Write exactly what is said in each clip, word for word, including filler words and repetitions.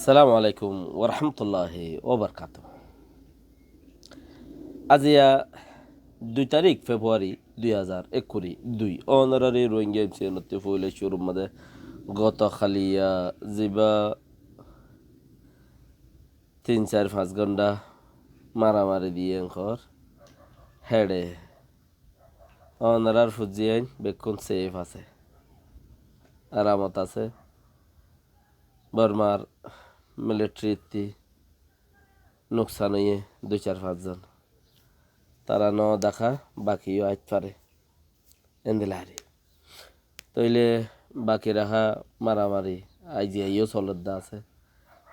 Assalamu alaikum warahmatulláhi wabarakátuhu. Aziya dui tarík Februari dui házar ekkuri dui. Ónorari Rohingya M C N ottú foila cúrur mazé goto háliya zibá tin sair fañs gónta maramari diyé enkor héçe. Ónorar fuain bekkún safe asé, aramot asé. Bormar militarittú nuksan óiye dui sair fañs zon. Tará no deká baki yó ait fare. Endilla ar. Tóile baki raká maramari aijja yó soledde asé.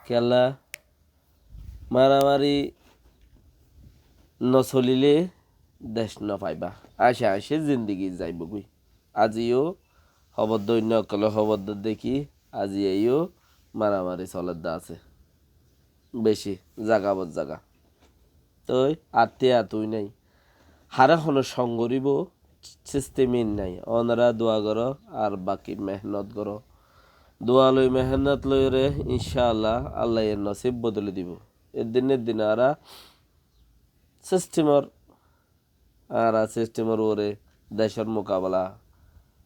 Kiyólla maramari no solile dec no faiba. Añce añce zindigi zaibo goi. Aijja yó hóbor dóinna ókkole hóbor dódde ki, aijja yó maramari soledde asé. Beci zaga bot zaga. Toi atté atui nai. Hare hono song goribo sistem in nai. Ónora dua goró ar baki mehnot goró. Dua loi mehnot loire incálla Allaye nosib bodoli dibo. Eddin eddin añára sistemor, añára sistemor uore decor mukabela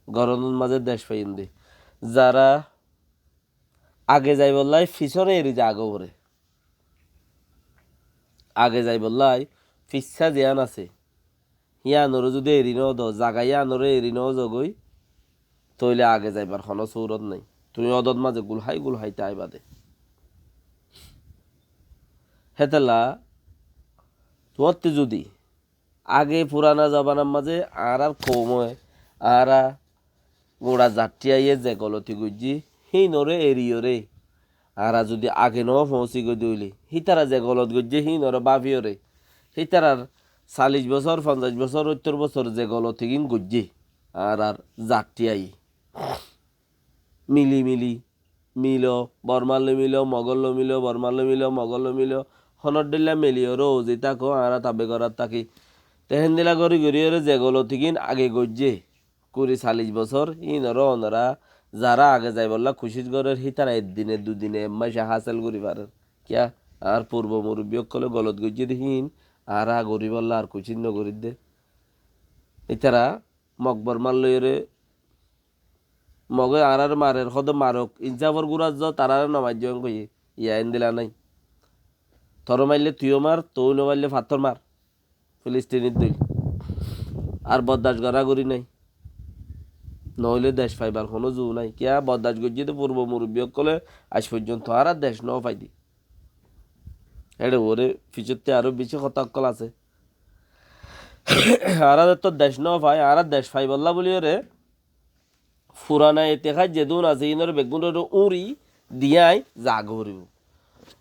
goronor mazé dec faiyum de. Zara age zaibolla fisóre eri zagói. Age zaibolla fissá ziyán asé, híyanore zudi eri no do, zaga híyanore eri no zogói, tóile age zaibar hono surot nai. Tui odot mazé gulhái gulhái táiba de. Hétolla tuáñtte zudi age furana zobanar mazé añárar koum ói, añára gura zattí aiyé ze goloti goijjé, híinore eriyore añára zudi age no foóñsi goi de óile, hítara ze golot goijjé híinore báfiyore, hítarar salic bosór, fonzaic bosór, óittor bosór ze golotigín goijjé añárar zattí aiyé, mili mili milo, Bormar loi milo, Mogor loi milo, Bormar loi milo, Mogor loi milo. Honor dhoilla miliyore uzi táko, añára tabe gorat táki. Te héndilla gori goriyore ze golotigín age goijjé, kuri salic bosór, híinore onora zara age zaibolla kucíc gorér, hítara ek dine, dui dine, ek mace hásil gori farer. Kiyá? Añár furbo murubbi ókkole golot goijjé de híin añára goribolla ar kucíc no gorir de. Ítara Mog Bormar loiyore Moge añárare marer, hóde marok, insáfor gura zo, tarare no maijjo en hoiye, yá endilla nai. Tore maille tuiyo mar, tui no maille fattór mar. Filistinir dóil. Ar boddac gora gori nai. Noóile dec faibar hono zu nai. Kiyá boddac goijjé de furbo murubbi ókkole, aij foijjonto añára dec no fai de. Éçe uore fisotte aró beci hotá ókkol asé. Añára de to dec no fai, añára dec faibolla buliyore furana etehad zedún asé, inor beggúnore uri diyai zaga foribo.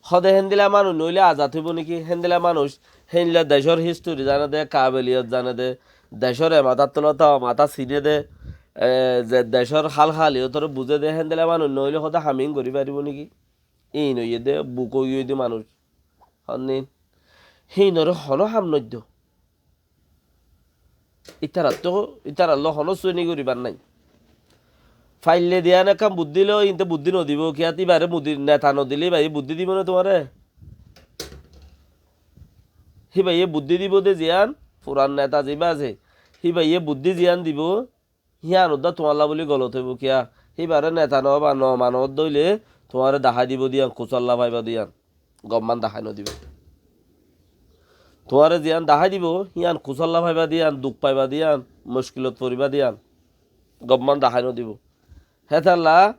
Hóde héndilla manúic noóile azad óibo niki? Héndilla manúic, héndilla decór histori zane de, kabiliyot zane de, decór e matá tula to matá sine de, e, ze decór hál haliyotore buze de, héndilla manúic noóile hóde ham in gori faribo niki? In óiye de, buk óiye de manúic. Honni? Hínore hono ham noiddo. Ítarattú, ítaralloi hono sóini goribar nai. Faille diyan ekkán buddí lo, inte buddí no dibo. Kiyá, ibare mudi neta no dile, ibare buddí dibo né tuáñre? Híbaye buddí dibo de ziyan, furan neta ziba asé, híbaye buddí ziyan dibo, híyan uddá tuáñlla buli golot óibo. Kiyá? Híbare neta no ba, no mano de óile, tuáñre dahái dibo de yián kusálla faiba de yián. Gomman dahái no dibo. Tuáñre ziyan dahái dibo, híyan kusálla faiba de yián, duk faiba de yián, muckilot foriba de yián. Gomman dahái no dibo. Hétalla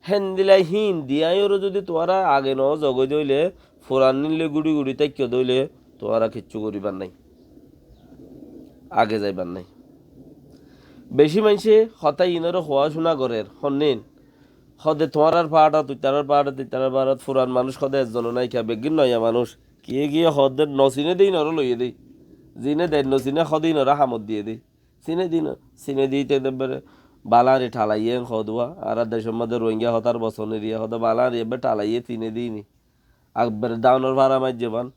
héndilla híin diyaiyore zudi tuáñra age no zogói de óile, furannin loi guri guri táikko de óile, tuáñra kiccú goribar nai. Age zaibar nai. Beci maincé hotá inore hoá cúna gorer, honnin? Hóde tuáñrar faáçot, tuittarar faáçot, tuittarar faáçot, furan manúic hóde ekzono nai, kiyá beggín noya manúic. Kiyé kiyé hóde no sine de inore loiye de. Zine de no sine hóde inore hamot diye de. Sine de no, sine de íte de ebbere bala añri thalaiye en hóduwa. Añárar decor modde Rohingya hotár bosoneriye hóde bala añri ebbe thalaiye sine de ini. Ebbere dhanor fara maijje fan.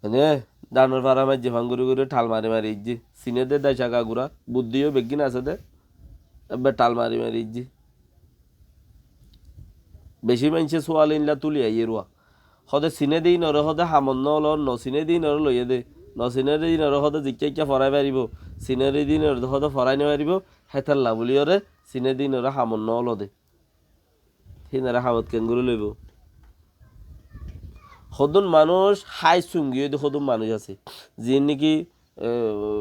Mane, dhanor fara maijje fan gori gori thal mari mari ijje. Sine de dec aga gura, buddí yó beggín asé de. Ebbe thal mari mari ijje. Beci maincé sual inla tuli aiyé ruwa. Hóde siné de inore hóde hamot no lor, no siné de inore loiyé de. No siné de inore hóde zikká ikká forái faribó. Siné de inore hóde forái no faribó. Hétalla buliyore siné de inore hamot no lo de. Hínore hamot kengori loibó? Hodún manúic háis sungi óide hodún manúic asé. Ziín niki, e,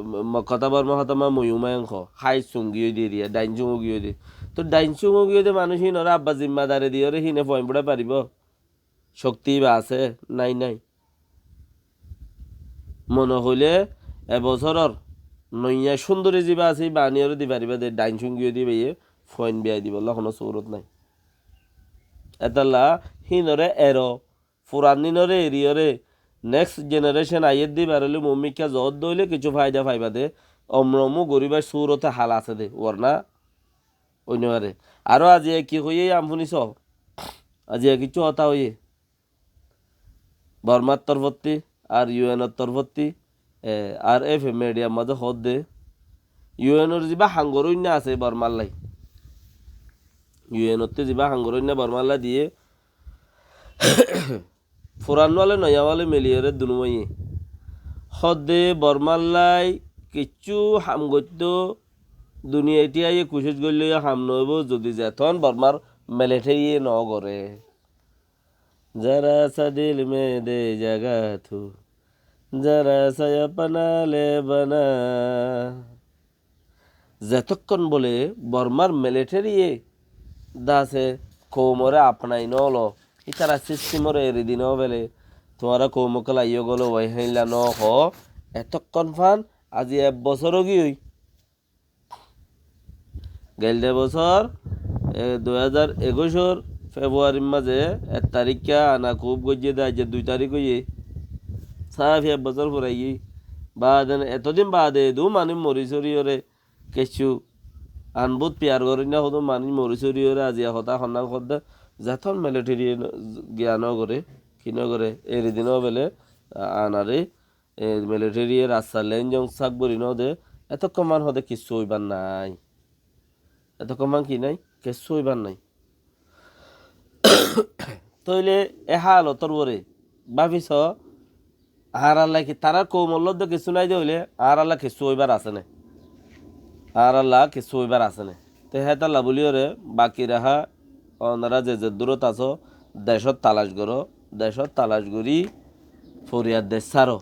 mo-, kotá Bormá hotá ma muyúma en hoó, háis sungi óide eriya, dhain cúñgi óide. Tó dhain cúñgi óide manúic hínore abba zimmadari diyore híne fuain buçái faribó? Cokti íba asé? Nái, nái. Mone hoilé e bosóror noiya cúndori zibá asé, íba aniyore di faribá de, dhain cúñgi óide íbaye fuain biyai dibolla honó surot nái. Étalla hínore ero, furan dinore eriyore, next generation aiyér de íbar óile muúmikká zoódde óile kessú faida faiba de, omromu goríbar surote hal asé de, warna ói no fare. Aró aziya ki hoiyé, am fúniso? Aziya kessú hotá hoiyé. Bormár torfótti ar U N or torfótti, e, R F A media mazé hoódde, U N or zibá hangor óinna asé Bormár lai. U N ottú zibá hangor óinna Bormár lai diyé, furan wale noya wale miliyore dunumaiye. Hoódde Bormár lai kessú ham goittó, duniyai thíyaye kucíc goilleyó ham noóibo, zodi zeton Bormár militariye no goré. ذرا سا دل میں دے جگہ تو، ذرا سا اپنا لے بنا۔ Zetókkon bóle Bormár militariye dase koumore apnai no lo, ítara sistemore eri di no fele, tuáñra koum ókkol aiyó gole wai háilla no hoó, etókkon fan azi ek bosór ógiyoi. Gelde bosór, e, dui házar ekuicor Februarir mazé ek tarikká ana kub goijjé de, aijja dui tarik óiye. Sáfi ek bosór furaiyé. Baade, etodin baade edún manúic mori soriyóre kessú anbút piyar goróinna hodún manúic mori soriyóre aziya hotá honnán hoódde, zeton militariye giya no goré, ki no goré, eri di no fele, a-, anare e, militariye rasta lain zon saf gorí no de, etókkon man hoóde kessú óibar nái. Etókkon man ki nái? Kessú óibar nái. Tóile e hálotor uore báfi so, añáralla ki tarár koumor lódde kessú nái de óile, añáralla kessú óibar asé né? Añáralla kessú óibar asé né? Te hétalla buliyóre baki raha, onora ze zeddúrot asó, decót talac goró, decót talac gorí foriyar dec sáro.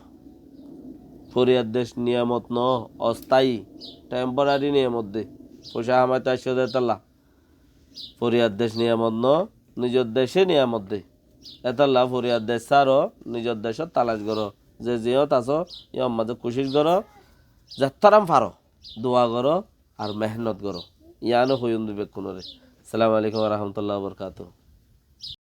Foriyar dec niyamot noó, ostáyi, temporary niyamot de. Foicá hamaito aiccó de hétalla. Foriyar dec niyamot noó, nizor decé niyamot de. Hétalla foriyar dec sáro, nizor decót talac goró. Ze ziyót asó, yór mazé kucíc goró, zettóram faró. Dua goró ar mehénnot goró. Yiáno hoiyúm de bekkúnore. Assalamu alaikum wa rahmatullahi wa barakatuhu.